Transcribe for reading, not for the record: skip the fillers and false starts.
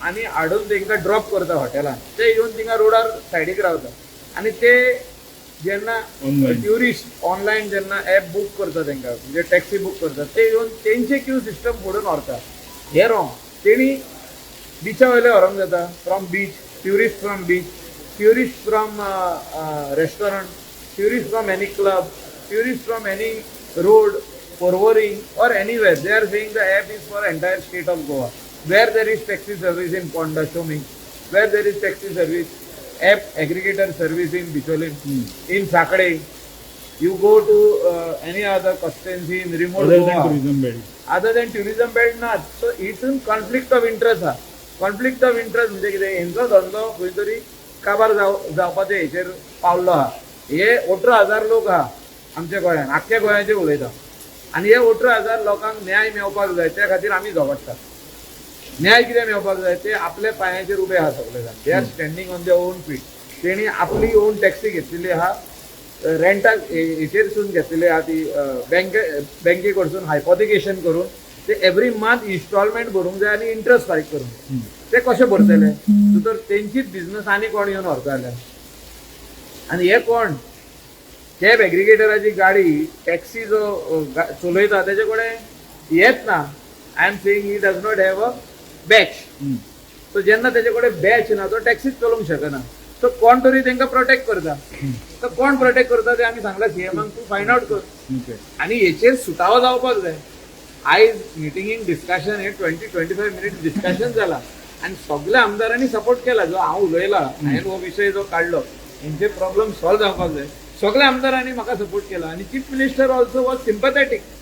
आनी हाडून तांकां ड्रॉप करता हॉटेलान. ते येवन थिंगा रोडार सायडीक रावता आनी ते जेन्ना Online. Tourist ऑनलायन जेन्ना एप बूक करता, तांकां म्हणजे टॅक्सी बूक करता, ते येवन तेंचे क्यू सिस्टम फोडून व्हरता. हे रॉंग. तेणी बिचा वयले व्हरोंक जाता, from beach tourist, from beach tourist, from restaurant tourist, from any club tourist, from any road, Porvorim or anywhere. They are saying the app is for entire state of Goa. Where there is taxi service in Ponda, show me. Where there is taxi service, app aggregator service in Bicholim, in Sakade. You go to any other constituency in remote other than Goa. Tourism belt. Other than tourism belt ना. So हितून conflict of interest आहा. Conflict of interest म्हणजे कितें? हेंचो धंदो खंय तरी काबार जावपाचे हेचेर पावल्लो आहा. हे 18,000 लोक आहा आमच्या गोंयान, आख्ख्या गोंयाचेर उलयता आनी हे 18,000 लोकांक न्याय मेळपाक जाय. त्या खातीर आमी झगडटा. न्याय कितें मेळपाक जाय? ते आपल्या पांयाचेर उबे आहा सगळे जाण. They are standing on their own feet. तेणी आपली ओन टॅक्सी घेतलेली आहा, रेंटाक हेचेरसून घेतलेली आहा ती, बँके बँके कडसून हायपोथिकेशन करून. ते एवरी मंथ इन्स्टॉलमेंट भरूंक जाय आनी इंट्रस्ट फारीक करूंक जाय. ते कशे भरतले? तर तेंचीच बिझनस आनी कोण येवन व्हरता जाल्यार? आनी हे कोण कॅब एग्रिगेटराची गाडी, टॅक्सी जो चलयता, तेजे कडेन येत ना. I am saying he does not have a badge. So जेन्ना तेजे कडेन बॅच ना, तो टॅक्सीच चलोवंक शकना. सो कोण तरी तांकां प्रोटेक्ट करता. तर कोण प्रोटेक्ट करता ते आमी सांगला सीएमाक, तूं फायंड आउट कर. आनी हेचेर सुटावो जावपाक जाय. आयज मिटिंगेक डिस्कशन हे 20-25 minute discussion जाला आनी सगल्या आमदारांनी सपोर्ट केला. जो हांव उलयला, हांवें हो विशय जो काडलो, हेंचे प्रॉब्लम सॉल्व जावपाक जाय, सगल्या आमदारांनी म्हाका सपोर्ट केला आनी Chief Minister also was sympathetic.